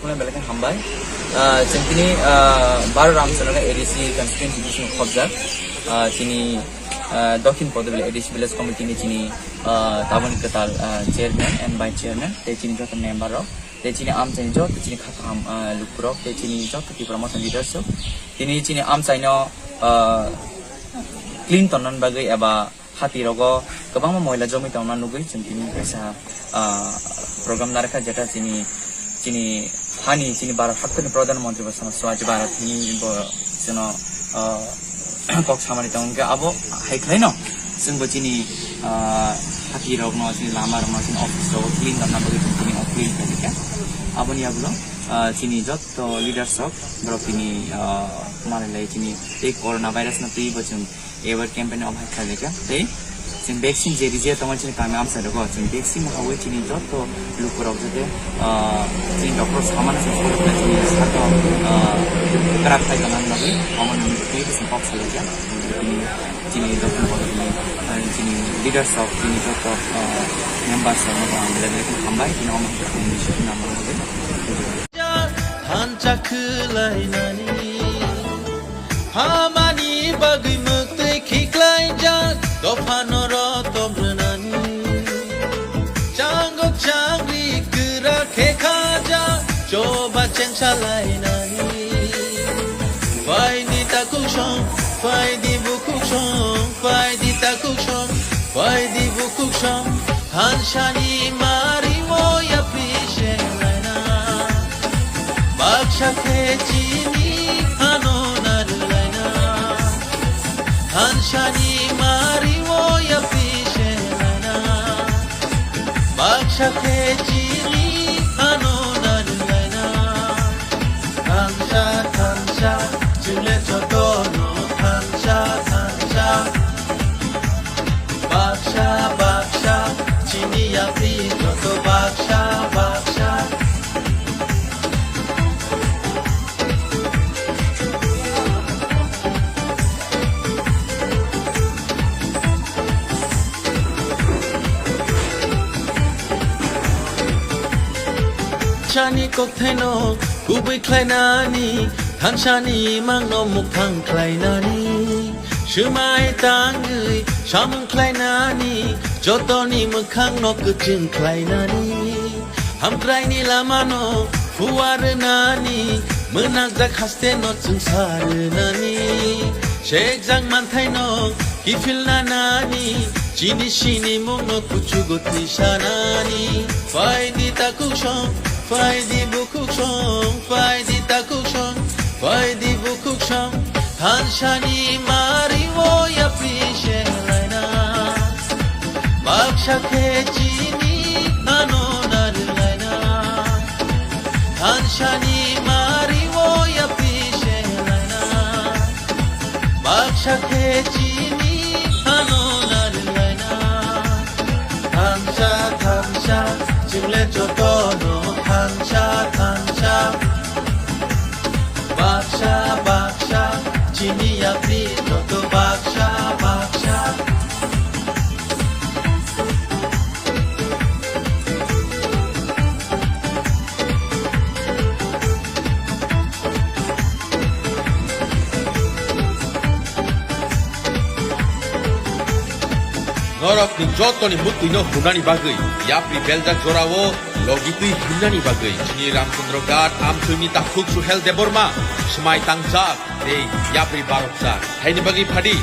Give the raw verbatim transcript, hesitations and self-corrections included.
Khulumbai belai khe hambai. Ah, chwng tini, ah, baro Ramchandra A D C constituency bising khobjak. Ah, chini, ah, Dokhin Podobili A D C village committee ni chini, ah, taboni kwtal, ah, chairman and vice chairman, tei chini joto member rok, tei chini amchaini joto chini kha kaham, ah, lukurok, tei chini joto Tipra Motha leaders rok. Tini chini amchaino, ah, clean tongna bagwi eba hati rogo kwbangma moila jomwi tongna nugwi chwng tini kaisa, ah, program narwkha, jeta chini, chini hani, chini Bharat haktorni Pradhan Mantri bo Swachh Bharat hini bo chwngno, ah, kok samani tongo. Hwnkhe abo hai khlaino chwngbo chini, ah, hati rokno, chini lama rokno, chini office rogo clean tongna bagwi chwng tini o clean khlaikha. Aboni yagulo, ah, chini joto leaders rok borok tini, ah, manwi lai chini tei corona virus no twi bo chwng aware campaign o hai khlaikha tei chwng vaccine je rija tongo chini kami amchai rogo, chwng vaccine hawi chini joto lukurok jate, ah, chini doctor samano se follow khlai chini sato, ah, kwrak khai tongna bagwi omo nini twi bising kok salaikha. Chini, chini Dokhin Podobili, ah, chini leaders rok, chini joto, ah, members rok no ang belai belai khe hambai, chini omo nini bising nang bagwi. Thansa khwlainani, hamani bagwi mwktwi khiklaijak, dophano rotom rwnani. Changok changri kwrak khe khajak, choba chengsa lainani. Phaidi takhuk song, phaidi bukhuk song, phaidi takhuk song, phaidi bukhuk song. Thansani mari o yapri se laina. Baksa khe chini hano narwlaina. Thansani mari o yapri se laina. Baksa khe chini hano narwlaina. Thansa, thansa, chwng le jotono thansa, thansa. Baksa, baksa, chini yapri joto baksa, baksa. Chani kokthaino kubui khlainani, thansani mangno mukthang khlainani. Swmai tangwi samung khlainani, jotoni mwkhangno kwchwng khlainani. Hamkraini lamano phuarwnani, mwnakjak hasteno chwngsa rwnani. Sekjak manthaino kiphilna nani, chini sinimungno kuchugo twisanani. Phaidi takhuk song, phaidi bukhuk song, phaidi takhuk song, phaidi bukhuk song. Thansani mari o yapri se laina. Baksa khe chini hano narwlaina. Thansani mari o yapri se laina. Baksa khe chini hano narwlaina. Thansa, thansa, chwng le jotono thansa, thansa. Baksa, baksa, chini yapri joto baksa, baksa. Norokni jotoni mwtwino hwnani bagwi yapri beljak jorao logi twi himnani bagwi chini Ramchandra Ghat amchoini takhuk Suhel Debbarma swmai tangjak tei yapri barokjak. Haini bagwi phadi